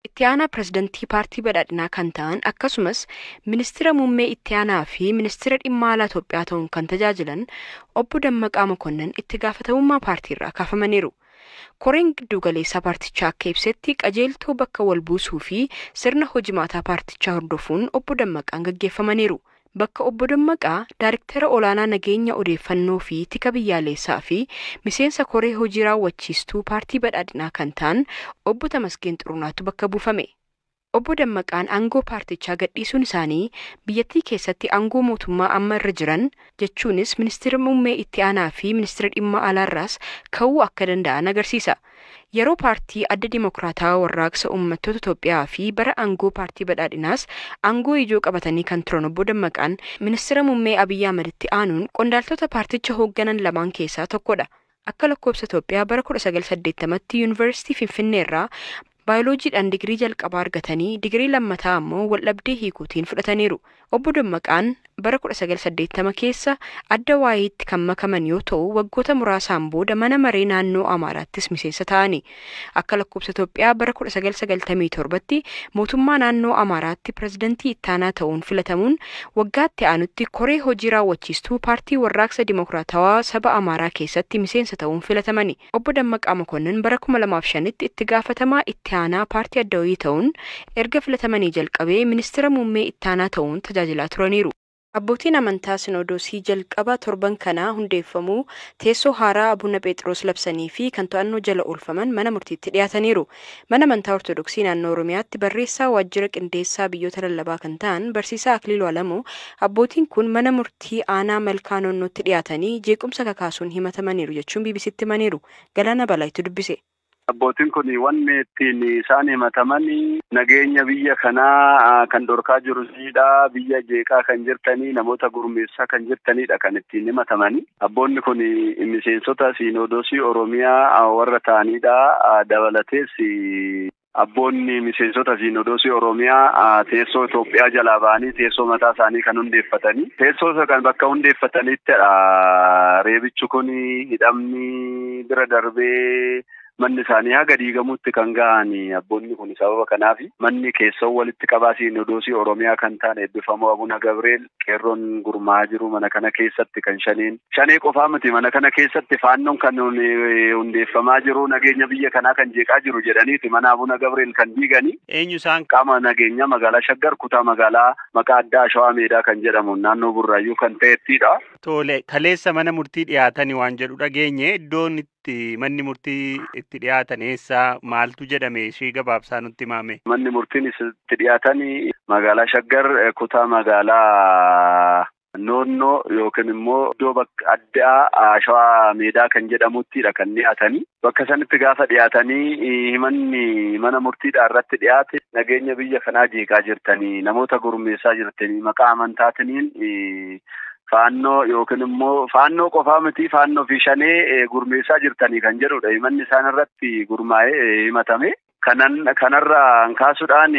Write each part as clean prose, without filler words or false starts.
Itti aanaa pirezidantii paartii badhaadhinaa kan ta'an akkasumas ministira muummee itti aanaa fi ministira dhimma alaa Itoophiyaa ta'uun kan tajaajilan obbo Dammaqaa Mokonnin itti gaafatamummaa paartiirraa kaafamaniiru. Koreen giddugaleessaa paartichaa akka ibsetti qajeeltoo bakka wal buusuu fi sirna hojimaataa paartichaa hordofuun obbo Dammaqaan gaggeeffamaniiru. Bakka obbo Dammaqaa Daariktara olaanaa nageenya odeeffannoo fi tika biyyaalessaa fi miseensa koree hojii raawwachiistuu paartii badhaadhinaa kan ta'an obbo Tamasgeen Xurunaatu bakka buufame. Obbo Dammaqaan aangoo paartichaa gadhiisuun isaanii biyyattii keessatti aangoo mootummaa amma irra jiran jechuunis ministira muummee itti aanaa fi ministira dhimma alaarraas ka'uu akka danda'an agarsiisa. Yeroo paartii adda dimokiraatawaa warraaqsa uummattoota Itoophiyaa fi bara aangoo paartii badhaadhinaas aangoo ijoo qabatanii kan turan obbo Dammaqaan ministira muummee Abiyyi Ahmeditti aanuun qondaaltota paarticha hoogganan lamaan keessaa tokkodha. Akka lakkoofsa Itoophiyaa bara 1980tti Yuunivarsiitii Finfinneerraa baayoloojiidhaan digirii jalqabaa argatanii digirii lammataa ammoo waldhabdee hiikuutiin fudhataniiru. Obbo Dammaqaan bara 1980 keessa adda waayiitti kan makaman yoo ta'u waggoota muraasaan booda mana maree naannoo Amaaraattis miseensa ta'ani. Akka lakkoofsa Itoophiyaa bara 1997tti mootummaa naannoo Amaaraatti pirezidantii ittaanaa ta'uun filatamuun waggaatti aanutti koree hojii raawwachiistuu paartii warraaqsa dimokiraatawaa saba Amaaraa keessatti miseensa ta'uun filatamani. Obbo Dammaqaa Mokonnin bara 2005tti itti gaafatamaa itti aanaa paartii Adda ta'uun erga filatamanii jalqabee ministira muummee ittaanaa ta'uun tajaajilaa turaniiru. Abbootiin amantaa Sinodoosii jalqaba torban kanaa hundeeffamuu teessoo haaraa Abuna Phexros labsanii fi kan to'annoo jala oolfaman mana murtiitti dhiyaataniiru. Mana amantaa Ortodoksii naannoo Oromiyaatti barreessaa waajjira qindeessaa biyyoota lallabaa kan ta'an barsiisaa Akiliiluu Alamuu abbootiin kun mana murtii aanaa Malkaa Noonnootti dhiyaatanii jeequmsa kakaasuun himatamaniiru jechuun BBCtti himaniiru. Galaana Balaayitu dubbise. Abbootiin kun wanni ittiin isaan himataman nageenya biyya kanaa kan dhorkaa jiru siidha. Biyya jeeqaa kan jirtanii namoota gurmeessaa kan jirtanidha kan ittiin himatamani. Abboonni kun miseensota Sinodoosii Oromiyaa warra ta'anidha. Dabalatees abboonni miseensota Sinodoosii Oromiyaa teessoo Itoophiyaa jalaa ba'anii teessoo mataa isaanii kan hundeeffatanii. Teessoo kan bakka hundeeffatanittidha. Reebichi kun hidhamni bira darbee manni isaanii haga diigamutti kan ga'an abboonni kun sababa kanaaf manni keessoo walitti qabaa Sinodoosii Oromiyaa kan ta'an eebbifamoo Abuna Gabriel qeerroon gurmaa'aa jiru mana kana keessatti kan shaneen shanee qofaa miti mana kana keessatti faannoon kan hundeeffamaa jiru nageenya biyya kanaa kan jeeqaa jiru jedhaniiti mana Abuna Gabriel kan diiganii. Eenyu isaan? Qaama nageenya magaalaa Shaggar kutaa magaalaa maqaa addaa Shawaa Meedaa kan jedhamu naannoo Burraayyuu kan ta'ettidha. Tole kaleessa mana murtii dhiyaatanii waan jedhu dhageenye iddoon itti manni murtii itti dhiyaatan eessa maaltu jedhame ishee gabaabsaa nutti himame. Manni murtiin itti dhiyaatanii magaalaa Shaggar kutaa magaalaa Noonnoo yookiin immoo iddoo bakka addaa Shawaa Meedaa kan jedhamuttidha kan dhiyaatanii. Bakka sanitti gaafa dhiyaatanii himanni mana murtiidha irratti dhiyaate nageenya biyya kanaa jeeqaa jirtanii namoota gurmeessaa jirtanii maqaa amantaatiniin faannoo yookiin immoo faannoo qofaa miti faannoo fi shanee gurmeessaa jirtanii kan jedhudha. Himanni isaan irratti gurmaa'ee himatame. Kanarraa kaasuudhaan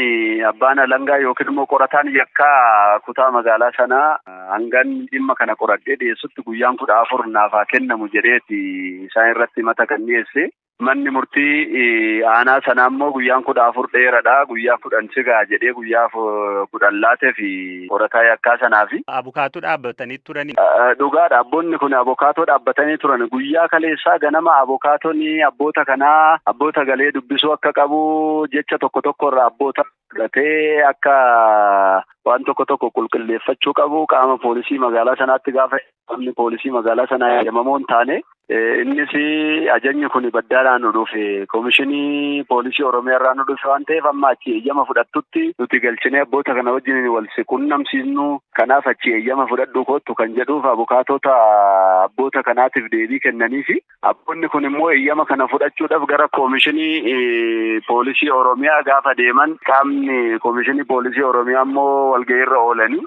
abbaan alangaa yookiin immoo qorataan yakkaa kutaa magaalaa sanaa hangan dhimma kana qoradhee dhiyeessutti guyyaan 14 naaf haa kennamu jedheeti isaan irratti himata kan dhiyeesse. Manni murtii aanaa sanaa immoo guyyaan 14 dheeradha guyyaa 10 sigaa jedhee guyyaa 10 laatee fi qorataa yakkaa sanaafi. Abukaatoo dhaabbatanii turani. Dhugaadha abboonni kun abukaatoo dhaabbatanii turan guyyaa kaleessaa ganama abukaatonni abboota kanaa abboota galee dubbisuu akka qabu jecha tokko tokko irraa abboota fudhatee akka waan tokko tokko qulqulleeffachuu qabu qaama poolisii magaalaa sanaatti gaafa qaamni poolisii magaalaa sanaa eeyyamamoo hin taane innis ajajni kun baddaadhaan nu dhufe koomishinii poolisii Oromiyaa irraa nu dhufe waan ta'eef amma achi eeyyama fudhattutti nuti galchinee abboota kana wajjin wal qunnamsiisnu kanaaf achi eeyyama fudhadhu kottu kan jedhuuf abukaatota abboota kanaatiif deebii kennaniifi abboonni kun immoo eeyyama kana fudhachuudhaaf gara koomishinii poolisii Oromiyaa gaafa deeman qaamni koomishinii poolisii Oromiyaa immoo walga'iirra oolanii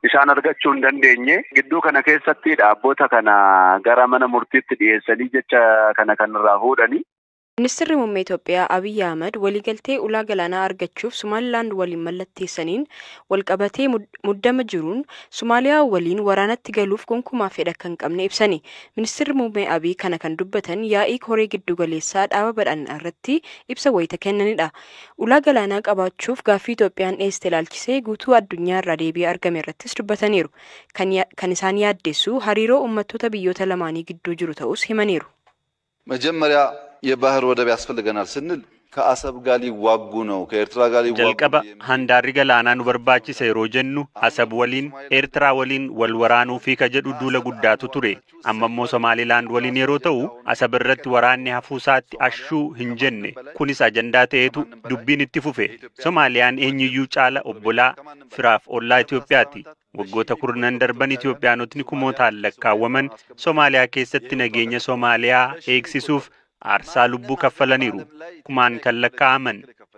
isaan argachuu hin dandeenye. Gidduu kana keessattidha abboota kana gara mana murtiitti dhiyeessanii jecha kana kanarraa fuudhanii. Ministeerri muummee Itoophiyaa Abiyyi Ahmad waliigaltee ulaa galaanaa argachuuf Somaalilaand waliin mallatteessaniin walqabatee muddama jiruun Somaaliyaa waliin waraanatti galuuf gonkumaa fedha kan qabne ibsani. Ministeerri muummee Abiy kana kan dubbatan yaa'ii koree giddu galeessaa dhaaba badhaadhinaa irratti ibsa wayita kennanidha. Ulaa galaanaa qabaachuuf gaaffii Itoophiyaan dhiyeessite ilaalchisee guutuu addunyaa irraa deebii argame irrattis dubbataniiru. Kan isaan yaaddessu hariiroo uummattoota biyyoota lamaanii gidduu jiru ta'us himaniiru. መጀመሪያ የባህር ወደብ ያስፈልገናል ስንል ከአሰብ ጋር ሊዋጉ ነው፣ ከኤርትራ ጋር ሊዋጉ Jalqaba handaarri galaanaa nu barbaachisa yeroo jennu Asab waliin Eertiraa waliin wal waraanuu fi ka jedhu duula guddaatu ture. Amma immoo Somaalilaand waliin yeroo ta'u Asab irratti waraanni hafuusaatti ashuu hin jenne. Kunis ajandaa ta'eetu dubbiin itti fufe. Somaaliyaan eenyuyyuu caala obbolaa firaaf ollaa Itoophiyaati. Waggoota kurnan darban Itoophiyaanotni kumootaan lakkaawwaman Somaaliyaa keessatti nageenya Somaaliyaa eegsisuuf aarsaa lubbuu kaffalaniiru. Kumaan kan lakkaa'aman.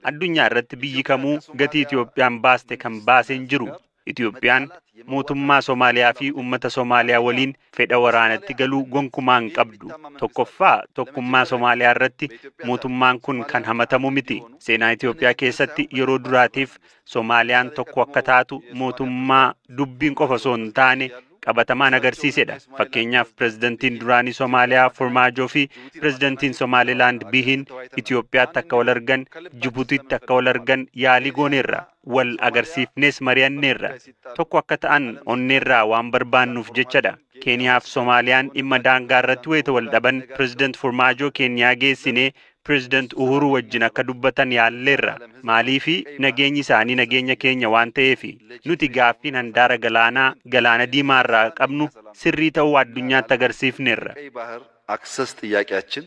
Addunyaa irratti biyyi kamuu gatii Itoophiyaan baaste kan baase hin jiru. Itoophiyaan mootummaa Somaaliyaa fi uummata Somaaliyaa waliin fedha waraanatti galuu gonkumaa hin qabdu. Tokkoffaa tokkummaa Somaaliyaa irratti mootummaan kun kan hamatamu miti. Seenaa Itoophiyaa keessatti yeroo duraatiif Somaaliyaan tokko akka taatu mootummaa dubbiin qofa osoo hin taane qabatamaan agarsiisedha. Fakkeenyaaf pirezidantiin duraanii Somaaliyaa Formaajoo fi pirezidantiin Somaalilaand Bihiin Itoophiyaatti akka wal argan, Jibuutiitti akka wal argan yaalii gooneerra. Wal agarsiifnes mari'anneerra. Tokko akka ta'an onneerraa waan barbaannuuf jechadha. Keeniyaaf Somaaliyaan dhimma daangaa irratti wayita wal dhaban pireezidant Formaajoo Keeniyaa geessinee pireezidant Uhuru wajjin akka dubbatan yaalleerra. Maaliifi nageenyi isaanii nageenya keenya waan ta'eefi nuti gaaffiin handaara galaanaa galaana diimaarraa qabnu sirrii ta'uu addunyaatti agarsiifneerra. ቀይ ባህር አክሰስ ጥያቄያችን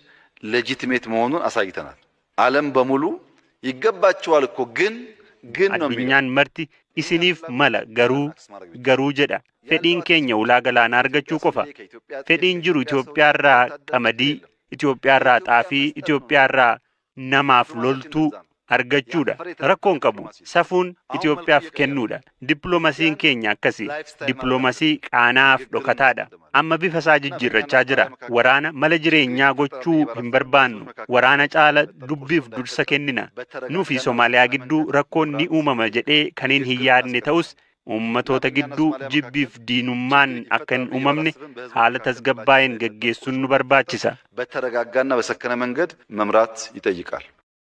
ሌጂቲሜት መሆኑን አሳይተናል። ዓለም በሙሉ ይገባቸዋል እኮ ግን ግን ነው የሚለው። Addunyaan marti isiniif mala garuu garuu jedha. Fedhiin keenya ulaa galaanaa argachuu qofa. Fedhiin jiru Itoophiyaarraa qamadii, Itoophiyaarraa xaafii, Itoophiyaarraa namaaf loltuu argachuudha. Rakkoon qabu safuun Itoophiyaaf kennuudha. Dippiloomaasiin keenya akkasi. Dippiloomaasii qaanaaf dhokataadha. Amma bifa isaa jijjiirrachaa jira. Waraana mala jireenyaa gochuu hin barbaannu. Waraana caala dubbiif dursa kennina. Nuu fi Somaaliyaa gidduu rakkoon ni uumama jedhee kaniin hin yaadne ta'us uummatoota gidduu jibbiif diinummaan akka hin uumamne haala tasgabbaa'een gaggeessuun nu barbaachisa. በተረጋጋና በሰከነ መንገድ መምራት ይጠይቃል።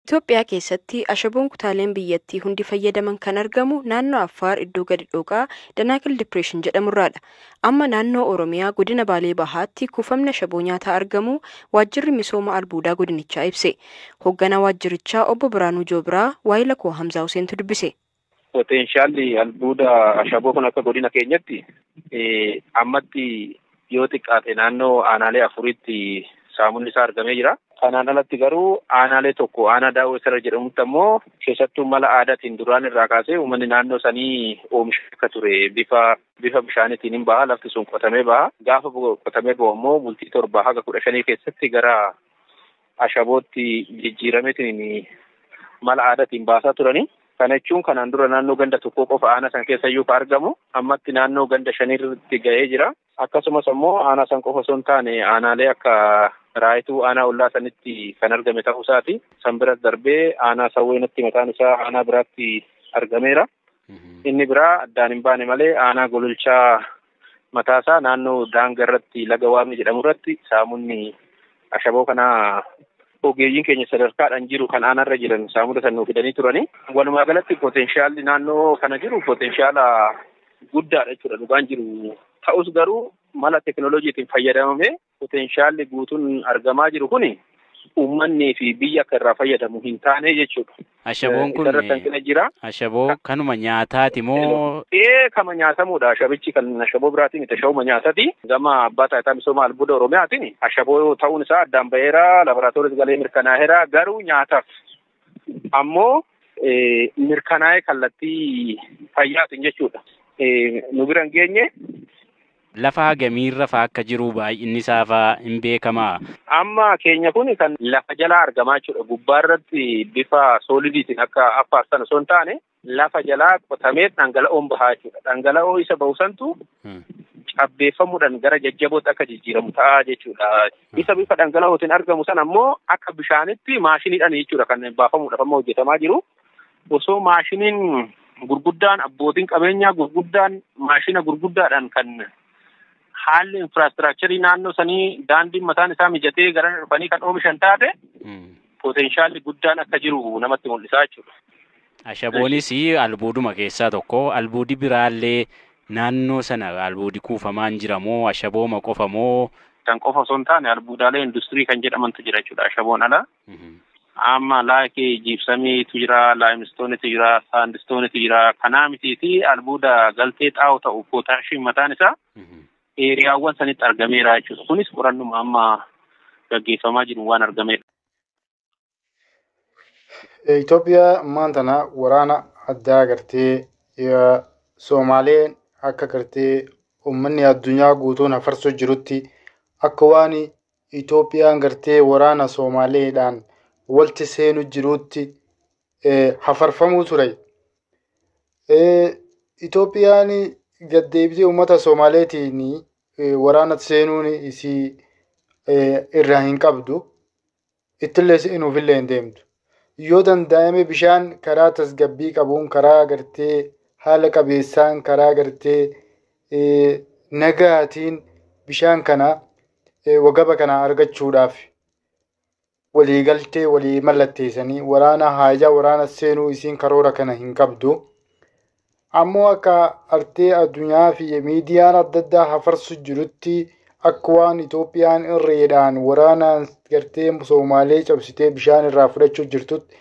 Itoophiyaa keessatti ashaboon kutaaleen biyyattii hundi fayyadaman kan argamu naannoo Affaar iddoo gadi dhooqaa Danaakil Dipireeshin jedhamurraadha. Amma naannoo Oromiyaa godina Baalee Bahaatti kuufamni ashaboo nyaataa argamu waajjirri misooma albuudaa godinichaa ibse. Hoogganaa waajjirichaa obbo Biraanuu Joobiraa waayila koo Hamzaa Huseentu dubbise. Poteenshaalli albuuda ashaboo kun akka godina keenyatti ammatti yoo xiqqaate naannoo aanaalee afuritti saamunni isaa argamee jira. Kanaan alatti garuu aanaalee tokko aanaa daawwee sara jedhamutti ammoo keessattuu mala aadaatiin duraan irraa kaasee uummanni naannoo sanii oomisha akka ture bifa bifa bishaaniitiin hin baha, lafti sun qotamee baha. Gaafa qotamee bahu ammoo bultii 7 haga 15 keessatti gara ashabootti jijjiirameetiin mala aadaatiin baasaa turani. Kana jechuun kanaan dura naannoo ganda tokko qofa aanaa san keessa iyyuu kan argamu ammatti naannoo ganda shaniirratti ga'ee jira. Akkasumas ammoo aanaa san qofa osoo hin taane aanaalee akka raayituu aanaa ollaa sanitti kan argame ta'uu isaati. San bira darbee aanaa sawweenatti mataan isaa aanaa biraatti argameera. Inni biraa addaan hin baane malee aanaa gololchaa mataasaa naannoo daangaa irratti laga waamni jedhamu irratti saamunni ashaboo kanaa ogeeyyiin keenya sadarkaadhaan jiru kan aanaarra jiran saamuda san nuuf fidanii turani. Walumaa galatti poteenshaalli naannoo kana jiru potenshaala guddaadha jechuudha dhugaan jiru. Ta'us garuu mala teekinooloojiitiin fayyadamamee poteenshaalli guutuun argamaa jiru kuni uummanni fi biyya akka irraa fayyadamu hin taane jechuudha. Ashaboon kun Isarratti hanqina jira. Ashaboo kanuma nyaataati moo? Ee kama nyaatamuudha. Ashabichi kan ashaboo biraatiin miti ashabuma nyaataati. Gama abbaa taayitaa misooma albuuda Oromiyaatiin ashaboo ta'uun isaa addaan baheera, laaboraatooris galee mirkanaa'eera. Garuu nyaataaf ammoo mirkanaa'ee kallattii fayyaatiin jechuudha. Nu bira hin geenye. Lafa hagamiirra fa'aa akka jiru baay'inni isaa fa'aa hin beekamaa? Amma keenya kun kan lafa jalaa argamaa jechuudha. Gubbaa irratti bifa soolidiitiin akka affaar sana osoo hin taane lafa jalaa qotamee dhangala'oon bahaa jechuudha. Dhangala'oo isa bahu santu Cabbeeffamuudhaan gara jajjabootti akka jijjiiramu ta'a jechuudha. Isa bifa dhangala'ootiin argamu sana ammoo akka bishaanitti maashiniidhaan jechuudha kan baafamuudhaaf amma hojjetamaa jiru. Osoo maashiniin gurguddaan abbootiin qabeenyaa gurguddaan maashina gurguddaadhaan kan haalli infraastiraakcharii naannoo sanii daandiin mataan isaa mijatee gara dhufanii kan oomishan taate poteenshaalli guddaan akka jiru namatti mul'isaa jechuudha. Ashaboonis albuuduma keessaa tokko, albuudi biraallee naannoo sana albuudi kuufamaan jira moo ashabooma qofa moo? Kan qofa osoo hin taane albuudaalee industirii kan jedhamantu jira jechuudha ashaboon ala. Amma laakii jiibsamiitu jira, laayimistoonitu jira, saandistoonitu jira. Kanaa mitiiti albuuda galtee xaa'oo ta'u pootaashiin mataan isaa eeriyaawwan sanitti argameera jechuudha. Kunis qorannuma amma gaggeeffamaa jiru waan argameedha. Itoophiyaa ammaan tana waraana addaa gartee Soomaaleen akka gartee uummanni addunyaa guutuun hafarsoo jirutti akka waan Itoophiyaan gartee waraana Soomaaleedhaan walti seenu jirutti hafarfamuu ture. Itoophiyaan gaddeebitee uummata Soomaaleetiin waraana seenuun isii irraa hin qabdu. Ittillee seenuufillee hin deemtu. Yoo danda'ame bishaan karaa tasgabbii qabuun karaa gartee haala qabeessaan karaa gartee nagaatiin bishaan kana wagaba kana argachuudhaaf waliigaltee walii mallatteessanii waraana haajaa waraana seenuu isiin karoora kana hin qabdu. Ammoo akka artee addunyaa fi miidiyaan adda addaa hafarsu jirutti akka waan Itoophiyaan irreedhaan waraanaan gartee Soomaalee cabsitee bishaan irraa fudhachuu jirtutti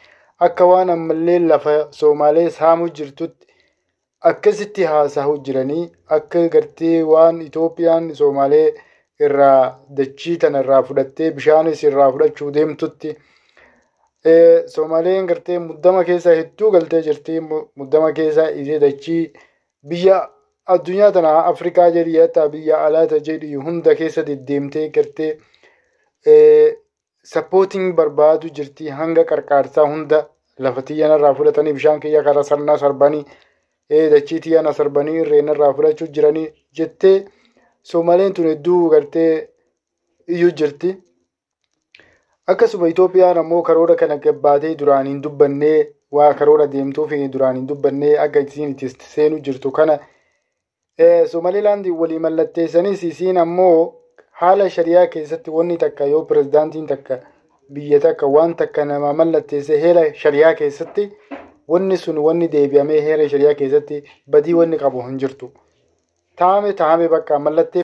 akka waan ammallee lafa Soomaalee saamuu jirtutti akkasitti haasa'uu jiranii akka gartee waan Itoophiyaan Soomaalee irraa dachii tana irraa fudhattee bishaanis irraa fudhachuu deemtutti Soomaaleen gartee muddama keessa hedduu galtee jirti. Muddama keessa isee dachii biyya addunyaa tana Afrikaa jedhi hatta biyya alaata jedhi hunda keessa deddeemtee gartee sappootiin barbaadu jirti hanga qarqaarsaa hunda lafa xiyyanarraa fudhatanii bishaan kiyya karaa sarnaa sarbanii dachii xiyyana sarbanii irreenarraa fudhachuu jiranii jettee Soomaaleen tun hedduu gartee iyyuu jirti. Akkasuma Itoophiyaan ammoo karoora kana gabbaatee duraan hin dubbannee waa karoora deemtuuf duraan hin dubbannee akka isiin itti seenuu jirtu kana Somaalilaand walii mallatteessanis isiin ammoo haala shari'aa keessatti wanni takka yoo pirezidaantiin takka biyya takka waan takka nama mallatteesse heera shari'aa keessatti wanni sun wanni deebi'amee heera shari'aa keessatti badii wanni qabu hin jirtu. Taame taame bakka mallattee.